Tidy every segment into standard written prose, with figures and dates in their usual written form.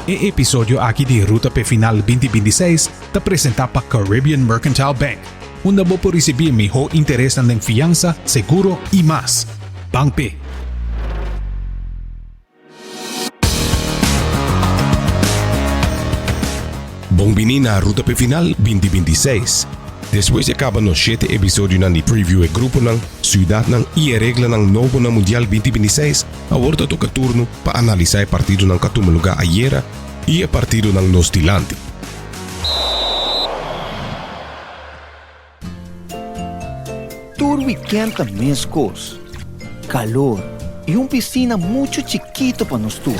E episodio aki di Ruta p'e Final 2026 ta presenta pa Caribbean Mercantile Bank, unda bo por ricibi e miho interesnan den fiansa, seguro y mas. Ban p'e! Bon bini na Ruta p'e Final 2026. Despues di a caba nos shete episodionan di preview e gruponan, ciudadnan y e reglanan nobo na Mundial 2026, Awor ta toca turno pa analisa e partidonan cu a tuma lugar ayera y e partidonan nos dilanti. Tur weekend ta mescos. Calor y un piscina mucho chikito pa nos tur.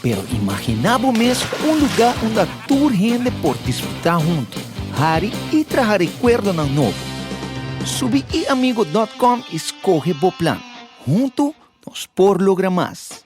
Pero imagina bo mes un lugar unda tur hende por disfruta hunto, hari y traha recuerdonan nobo. Subi iamigo dot com y scoge bo plan. Huntu nos por logra mas.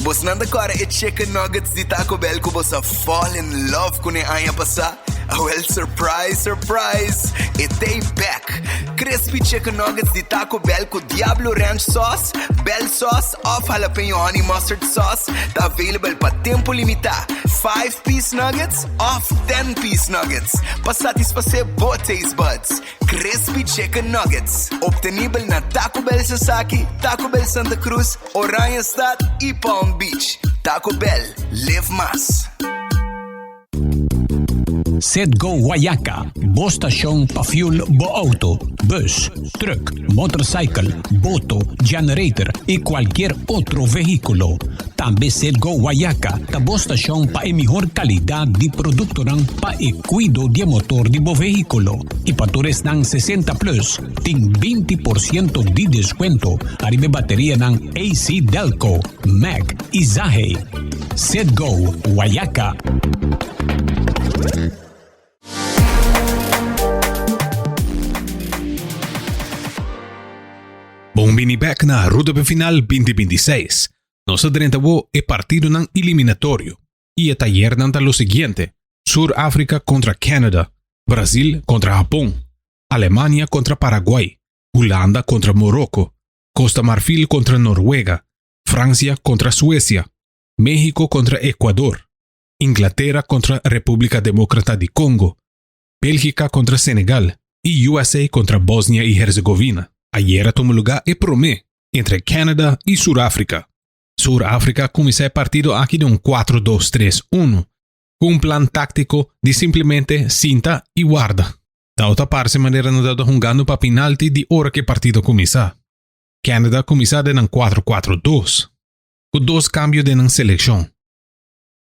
Bosnan ta kòrda e chicken nuggets di Taco Bell ku bos a fall in love kuné aña pasá? Awèl surprise surprise, e t'ei bèk! Crispy chicken nuggets di Taco Bell ku Diablo Ranch sauce, Bell sauce òf jalapeño honey mustard sauce ta available pa tempu limitá. Five-piece nuggets òf ten-piece nuggets pa satisfasé bo taste buds. Crispy Chicken Nuggets, obtenibel na Taco Bell Sasaki, Taco Bell Santa Cruz, Oranjestad y Palm Beach. Taco Bell, live mas. Citgo Guayaca, bo stashon pa fuel bo auto, bus, truck, motorcycle, boto, generator y cualkier otro vehiculo. Tambe Citgo Guayaca ta bo stashon pa e mihor calidad di productonan pa e Kuido di e motor di bo vehíkulo i pa tur esnan 60 plus tin 20% di deskuento ariba e baterianan AC Delco, Mack i Zahe. Citgo Wayaca. Bon bini bek na Ruta p'e Final 2026. Nos a drenta bo e partidonan eliminatorio. I e tayernan ta lo siguiente, Sur Afrika kontra Canada, Brasil kontra Hapon, Alemania kontra Paraguay, Hulanda kontra Moroko, Kosta Marfil kontra Norwega, Fransia kontra Suesia, Mexico kontra Ecuador, Inglatera kontra Repúblika Demókrata di Kongo, Bélgika kontra Senegal i USA kontra Bosnia i Herzegovina. Ayer a tuma lugá e promé entre Canada i Sur Afrika. Sur Afrika a kuminsá e partido aki den un kuatro dos tres unu, ku un plan táktiko di simplemente sinta i warda. Tau ta parse manera nan tabata hungando pa pinalti di ora ku e partido a kuminsá. Canada a kuminsá den nan kuatro kuatro dos, ku dos kambio den nan selekshon.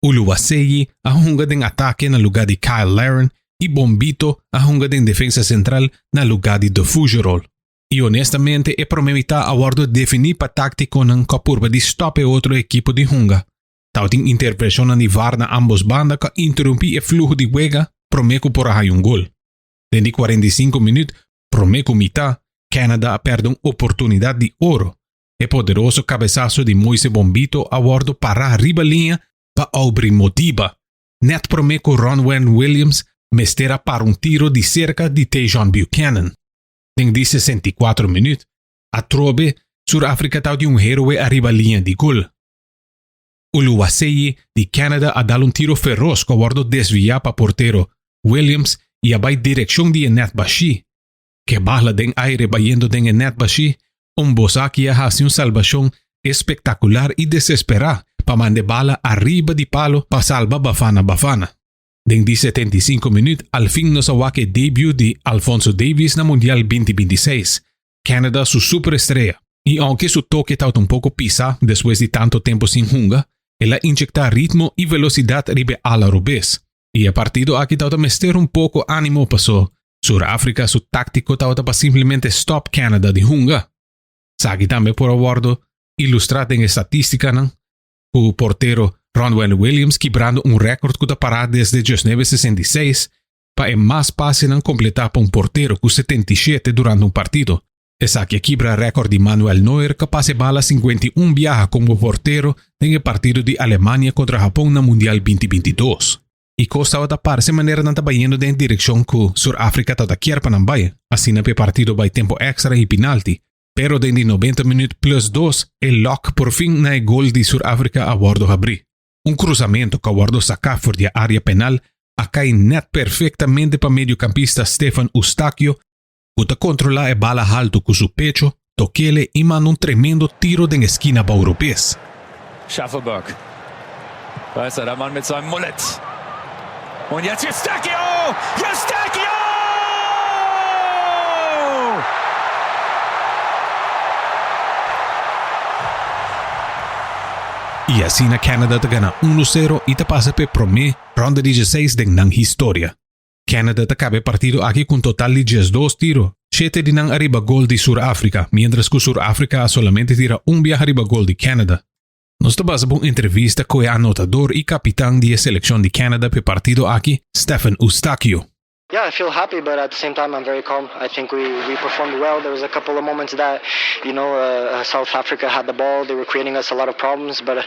Oluwaseyi a hunga den atake na lugá di Kyle Larin i Bombito a hunga den defensa sentral na lugá di De Fougerolles. I honestamente e prome mitá a wòrdu definí pa táktikonan ku a purba di stòp e otro ekipo di hunga. Tabatin intervenshonnan di var na ámbos banda ku a interumpí e fluho di wega promé ku por a haña un gol. Den di 45 minüt promé ku mitá, Canada a pèrdè un oportunidat di oro. E poderoso kabesaso di Moise Bombito a wòrdu pará riba liña pa Aubrey Modiba, nèt promé ku Ronwen Williams mester a para un tiro di serka di Tajon Buchanan. Den di 64 minuut, atrobe Sur Afrika tau di un heroe ariba liña di gol. Oluwaseyi di Canada a dal un tiro feroz ku a wordo desviá pa portero Williams i a bai direkshon di e nèt bashí. Ke bala den aire bayendo den e nèt bashí, un bosaki a hasi un salbashon espektakular i desesperá pa manda e bala ariba di palo pa salba Bafana Bafana. Den di 75 minuut al fin nos a wak e debut di Alphonso Davies na Mundial 2026, Canada su superestrea. I aunke su toke tabata un poko pisa despues di tanto tempo sin hunga, el a inyecta ritmo i velosidat riba e ala robes. I e partido aki tabata mester un poko animo paso Sur Afrika su táctico tabata pa simplemente stop Canada di hunga. Esaki tambe por a wordo ilustra den e statisticanan ku portero Ronwen Williams kibrando un rèkòrt ku ta pará desde 1966 pa e mas pasenan kompletá pa un portero ku 77 durante un partido. Esaki a kibra rèkòrt di Manuel Neuer ku a pasa e bala 51 biaha komo portero den e partido di Alemania kontra Hapon na Mundial 2022. I kos tabata parse manera nan ta bayendo den e direkshon ku Sur Afrika tabata kier pa nan bai, asina pa e partido bai tempu èkstra i pinalti. Pero den di 90 minuut plus 2 e lock por fin na e gol di Sur Afrika a wordo habri. Un cruzamento cu a wordo saca for di e area penal a cay net perfectamente pa mediocampista Stefan Eustáquio cu ta controla e bala halto cu su pecho, tokele y manda un tremendo tiro den e skina bou ropes. Shaffelburg. Da ist er, der Mann mit seinem Mullet. Und jetzt Eustáquio! Eustáquio! Y asina Canada ta gana 1-0 y ta pasa p'e prome ronda di 16 den nan historia. Canada ta caba e partido aki cu un total di 12 tiro, shete di nan ariba gol di Sur Africa, mientras cu Sur Africa a solamente tira un biaha riba gol di Canada. Nos ta basa pa un entrevista cu e anotador y capitan di e seleccion di Canada p'e partido aki, Stephen Eustáquio. Yeah, I feel happy, but at the same time I'm very calm. I think we, we performed well. There was a couple of moments that, you know, uh, uh South Africa had the ball. They were creating us a lot of problems, but uh,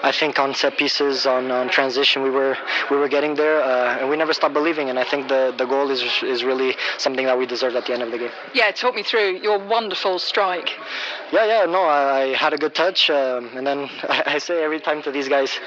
I think on set pieces, on, on transition, we were we were getting there, uh, and we never stopped believing. And I think the, the goal is is really something that we deserved at the end of the game. Yeah, talk me through your wonderful strike. Yeah, yeah, no, I, I had a good touch, um, and then I, I say every time to these guys,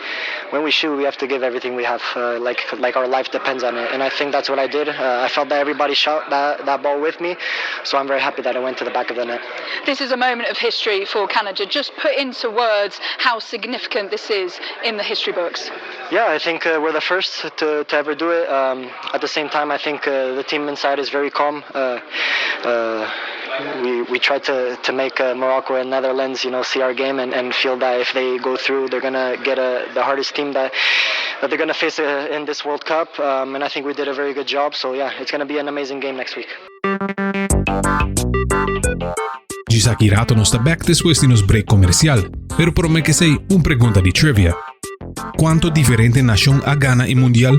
when we shoot, we have to give everything we have, uh, like like our life depends on it. And I think that's what I did. Uh, I felt that everybody shot that, that ball with me, so I'm very happy that it went to the back of the net. This is a moment of history for Canada. Just put into words how significant this is in the history books. Yeah, I think uh, we're the first to, to ever do it. Um, at the same time, I think uh, the team inside is very calm. Uh, uh, we, we try to, to make uh, Morocco and Netherlands, you know, see our game and, and feel that if they go through, they're gonna get a, the hardest team that that they're gonna face uh, in this World Cup. Um, and I think we did a very good job. So yeah, it's gonna be an amazing game next week. Djis aki rato nos ta bek despues di nos break comercial, pero prome kesey un pregunta di trivia. Cuanto diferente nacion a gana e mundial?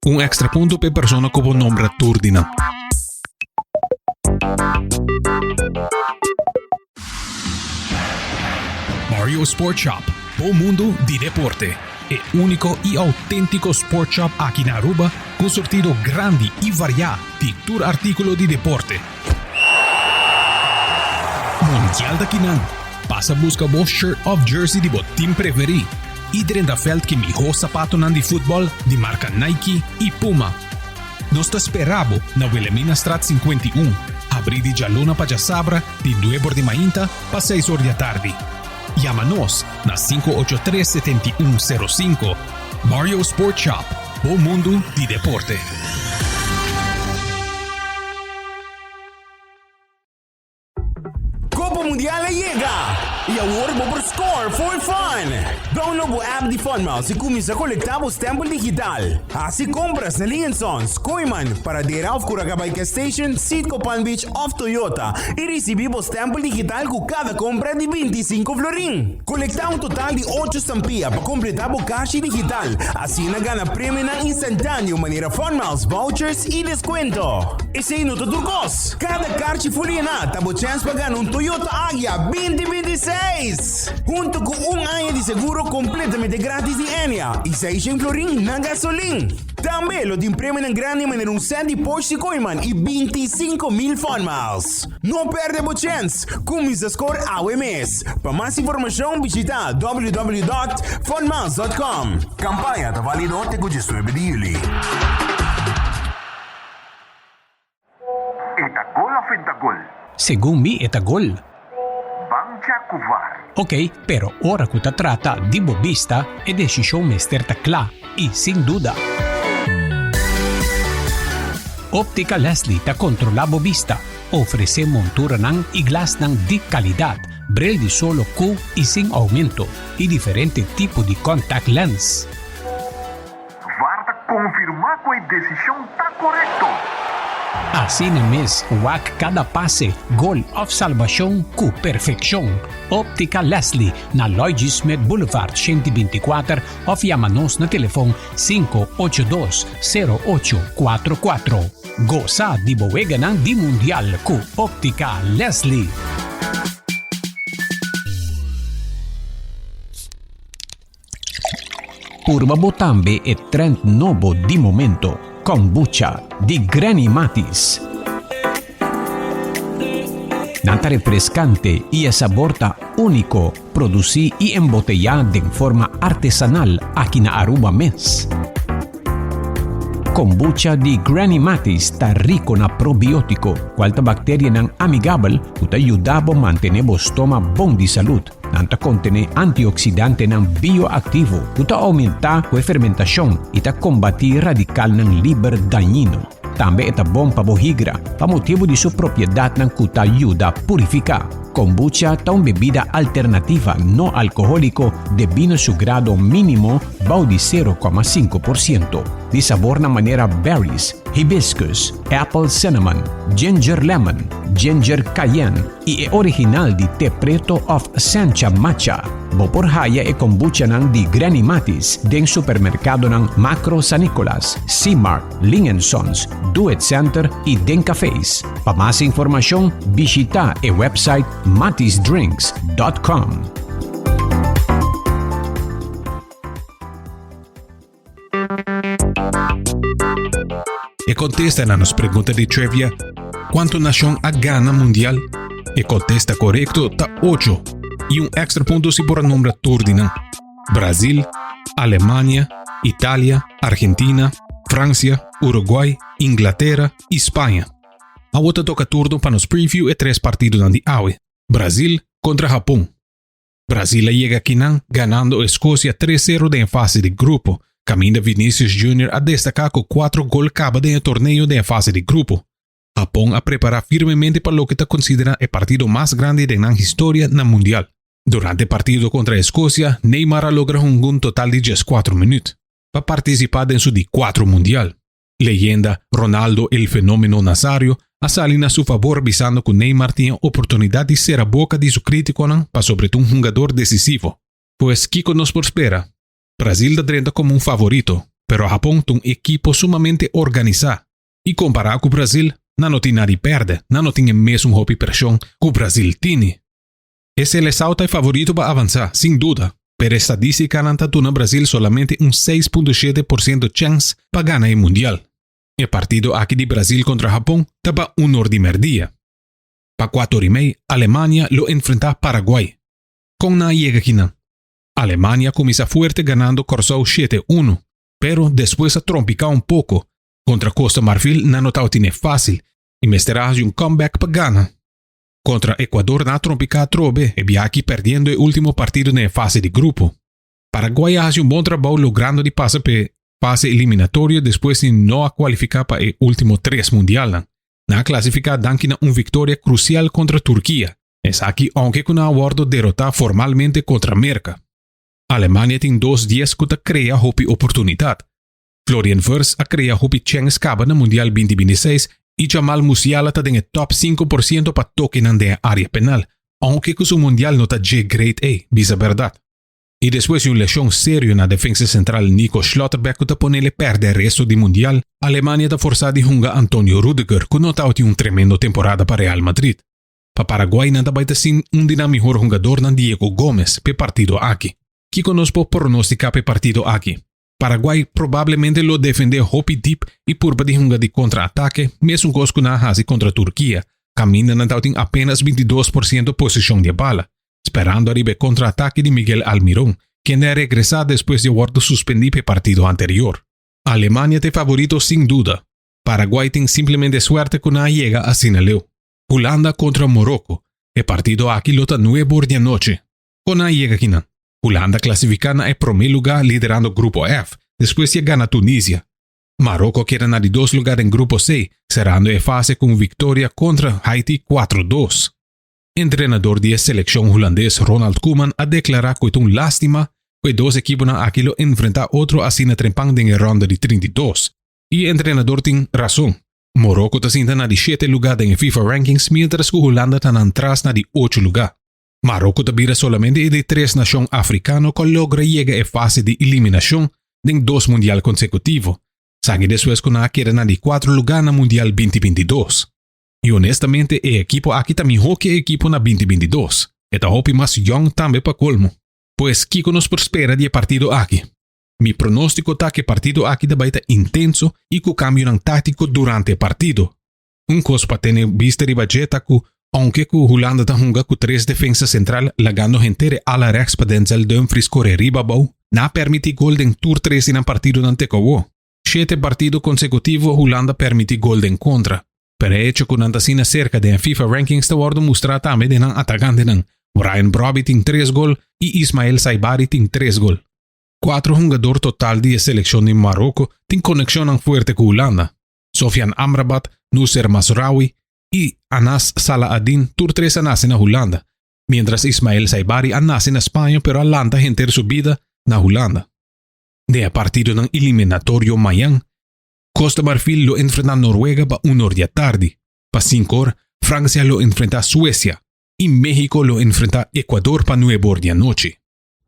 Un extra punto p'e persona cu bo nombra tur di nan. Mario Sport Shop, bo mundo di deporte. E único y auténtico sport shop aki na Aruba cu surtido grandi y varia di tur artículo di deporte. Mundial ta kinan. Pasa busca bo shirt of jersey di bo team preferi y drenta veld ki miho zapatonan di futbol di marca Nike y Puma. Nos ta spera bo na Wilhelminastraat 51, habri di djaluna pa djasabra di nuebe or di mainta pa seis or di atardi. Yama nos na 583 7105. Mario Sport Shop, bo mundu di deporte. Copa Mundial a yega! Y awor bo por score for fun! Download bo app di FunMiles y cuminsa colecta bo stempel digital. Haci compras na Lee Sons, Kooyman, Paradera of Curacabay Gas Station, Citgo Palm Beach of Toyota y ricibi bo stempel digital cu cada compra di 25 florin. Colecta un total di ocho stampia pa completa bo cashi digital, asina gana premionan instantaneo manera FunMiles vouchers y descuento. Esey no ta tur cos! Cada karchi fuliená ta bo chèns pa gana un Toyota Agya 2026! Hunto ku un aña di seguro kompletamente gratis di Enya i seishen florin na gasolin. Tambe lo tin premionan grandi manera un sèt di Porsche Kooiman i 25,000 Fun Miles. No pèrdè bo chèns! Kuminsá skor awe mes! Pa mas informashon bishitá www.funmiles.com. Kampaña ta válido te ku 19 di yüli. E ta gol of e ta gol? Segun mi e ta gol. Ban dja ku var. Ok, pero ora ku ta trata di bo bista, e desishon mester ta kla i sin duda. Optica Leslie ta kontrolá bo bista, ofresé monturanan i glasnan di kalidat, bril di solo ku i sin oumento i diferente tipo di contact lens. Var ta konfirmá ku e desishon ta korekto. Asina mes, wak kada pase, gol òf salbashon ku perfekshon. Óptica Leslie na Lloyd G. Smith Boulevard 124 òf yama nos na telefon 582 0844. Gosa di bo weganan di Mundial ku Óptica Leslie. Purba bo tambe e trend nobo di momento, Kombucha di Granny Matis. Nan ta refrescante y e sabor ta unico, produci y embotella den forma artesanal aki na Aruba mes. Kombucha di Granny Matty's ta rico na probiotico, cual ta bacterianan amigabel cu ta yuda bo mantene bo stoma bon di salud. Nan ta contene antioxidantenan bioactivo cu ta aumenta cu e fermentacion y ta combati radicalnan liber dañino. Tambe e ta bon pa bo higra, pa motibu di su propiedadnan cu ta yuda purifica. Kombucha ta un bebida alternativa no alcoholico debí na su grado minimo bou di 0,5%, di sabornan manera berries, hibiscus, apple cinnamon, ginger lemon, ginger cayenne y e original di te preto of sencha matcha. Bo por haya e kombuchanan di Granny Matty's den supermercadonan Makro San Nicolas, C-Mart, Ling and Sons, Do It Center y den cafés. Pa mas informacion bishita e website mattisdrinks.com. E contesta na nos pregunta di trivia, Cuanto nacion a gana mundial? E contesta corecto ta 8 y un extra punto si por a nombra tur di nan. Brasil, Alemania, Italia, Argentina, Francia, Uruguay, Inglatera y Spaña. Awo ta toca turno pa nos preview e tres partidonan di awe. Brasil contra Japon. Brasil a yega akinan ganando Escocia tres sero den e fase di grupo, caminda Vinicius Junior a destaca cu cuatro gol caba den e torneo den e fase di grupo. Japon a prepara firmemente pa loke ta considera e partido mas grandi den nan historia na Mundial. Durante e partido contra Escocia, Neymar a logra hunga un total di diescuatro minuut, pa participa den su di cuatro Mundial. Leyenda Ronaldo El Fenomeno Nazario a sali na su fabor bisando cu Neymar tin e oportunidad di cera boca di su criticonan pasobra e ta un hungador decisivo. Pues kico nos por spera? Brasil ta drenta como un favorito, pero Japon ta un ekipo sumamente organisa. Y compara cu Brasil, nan no tin nada di perde, nan no tin e mesun hopi presion cu Brasil tini. E Seleção ta e favorito pa avansá, sin duda, pero e stadístikanan ta duna Brasil solamente un 6.7% chèns pa gana e Mundial. E partido aki di Brasil kontra Hapon ta pa un or di mèrdia. Pa kuater i mei, Alemania lo enfrentá Paraguay. Kon nan a yega kinan? Alemania a kuminsá fuerte ganando Kòrsou shete unu, pero despues a trompiká un poko. Kontra Kosta Marfil nan no tabatin e fásil i mester a hasi un comeback pa gana. Kontra Ecuador nan a trompiká atrobe, e biaha aki pèrdiendo e último partido den e fase di grupo. Paraguay a hasi un bon trabou logrando di pasa p'e fase eliminatorio despues di no a kualifiká pa e último tres mundialnan. Nan a klasifiká danki na un viktoria krusial kontra Turkia, esaki ounke ku nan a wòrdu derotá formalmente kontra Merka. Alemania tin dos dies ku ta krea hopi oportunidat. Florian Wirtz a krea hopi chèns kaba na Mundial 2026 i Jamal Musiala ta den e tòp 5% pa tokenan den e área penal, ounke ku su Mundial no ta dje great ei, bisa bèrdat. I despues di un leshon serio na defensa sentral Nico Schlotterbeck ku ta ponele pèrdè resto di Mundial, Alemania ta forsá di hunga Antonio Rudiger ku no tabatin un tremendo temporada pa Real Madrid. Pa Paraguay nan ta bai ta sin un di nan mihor hungadornan Diego Gomez p'e partido aki. Kiko nos por pronostica p'e partido aki? Paraguay probablemente lo defende hopi dip y purba di hunga di contra atake, mesun cos cu nan a haci contra Turkia, caminda nan tabatin apenas 22% posicion di e bala, sperando ariba e contra atake di Miguel Almiron, kende a regresa despues di a wordo suspendi p'e partido anterior. Alemania ta e favorito sin duda. Paraguay tin simplemente suerte cu nan a yega asina leu. Hulanda contra Morocco, e partido aki lo ta nuebe or di anochi. Con nan a yega kinan? Hulanda klasifiká na e promé lugá liderando Grupo F, despues di a gana Tunisia. Maroko a keda na di dos lugá den Grupo C, serando e fase ku un viktoria kontra Haiti kuatro dos. Entrenador di e selekshon hulandes Ronald Koeman a deklará ku e ta un lástima ku e dos ekiponan aki lo enfrentá otro asina trempan den e rònda di 32. I e entrenador tin rason. Moroko ta sinta na di shete lugá den e FIFA rankings miéntras ku Hulanda ta nan tras na di ocho lugá. Maroko ta bira solamente e di tres nashon afrikano ku a logra yega e fase di eliminashon den dos mundial konsekutivo, saki despues ku nan a keda na di kuatro lugá na Mundial 2022. I honestamente e ekipo aki ta mihó ku e ekipo na 2022. E ta hopi mas yòn tambe pa kolmo. Pues kiko nos por spera di e partido aki? Mi pronóstiko ta ku e partido aki ta bai ta intenso i ku kambionan táktiko durante e partido. Un kos pa tene bista riba dje ta ku. Ounke ku Hulanda ta hunga ku tres defensa sentral lagando henter e ala rèks pa Denzel Dumfries kore riba abou, nan a pèrmití gol den tur tres di nan partidonan te ku awó. Shete partido konsekutivo Hulanda pèrmití gol den kontra. Pero e echo ku nan ta asina serka den e FIFA rankings ta wòrdu mustrá tambe den nan atakantenan, Brian Brobbey tin tres gol i Ismael Saibari tin tres gol. Kuatro hungador total di e selekshon di Maroko tin konekshonnan fuerte ku Hulanda. Sofyan Amrabat, Noussair Mazraoui i Anas Salah-Adin tur tres a nase na Hulanda, miéntras Ismael Saibari a nase na Spaña pero a lanta henter su bida na Hulanda. Den e partidonan eliminatorio mañan, Costa Marfil lo enfrentá Noruega pa un or di atardi, pa sinku or Francia lo enfrentá Suecia i Mexico lo enfrentá Ecuador pa nuebe or di anochi.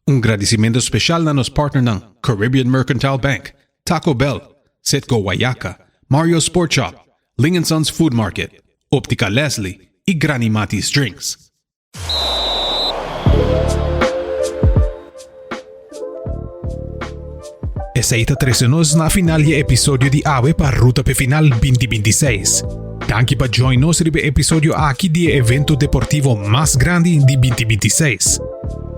Un gradisimentu speshal na nos partnernan Caribbean Mercantile Bank, Taco Bell, Citgo Wayaca, Mario's Sport Shop, Ling and Sons Food Market, Optica Leslie i Granny Matty's Drinks. Esei ta trese nos na final di e episodio di awe pa Ruta p'e Final 2026. Danki pa join nos riba e episodio aki di e evento deportivo mas grandi di 2026.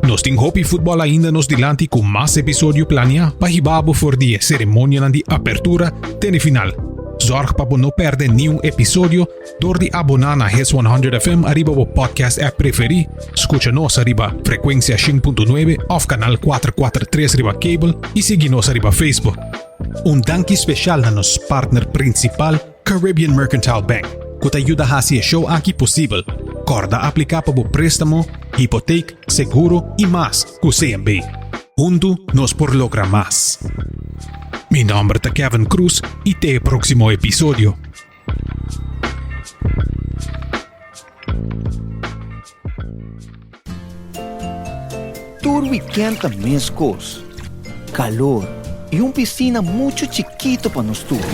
Nos tin hopi futbòl ainda nos dilanti ku mas episodio plania pa hiba bo for di e seremonianan di apertura te na final. Zorg pa bo no pèrdè niun episodio dor di aboná na Hits 100 FM ariba bo podcast app preferí, skucha nos ariba frekuensia 100.9 òf kanal 443 riba kabel i sigui nos ariba Facebook. Un danki speshal na nos partner prinsipal Caribbean Mercantile Bank, ku ta yuda hasi e show aki posibel. Kòrda apliká pa bo préstamo, hipotek, seguro i mas ku CMB. Huntu nos por logra mas. Mi nòmber ta Kevin Cruz i te e próksimo episodio. Tur weekend ta mescos. Calor y un piscina mucho chikito pa nos tur.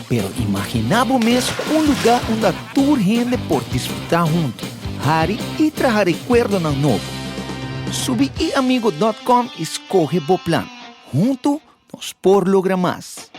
Pero imagina bo mes un lugar unda tur hende por disfruta hunto, hari y traha recuerdonan nobo. Subi iamigo dot com y scoge bo plan. Hunto nos por logra mas.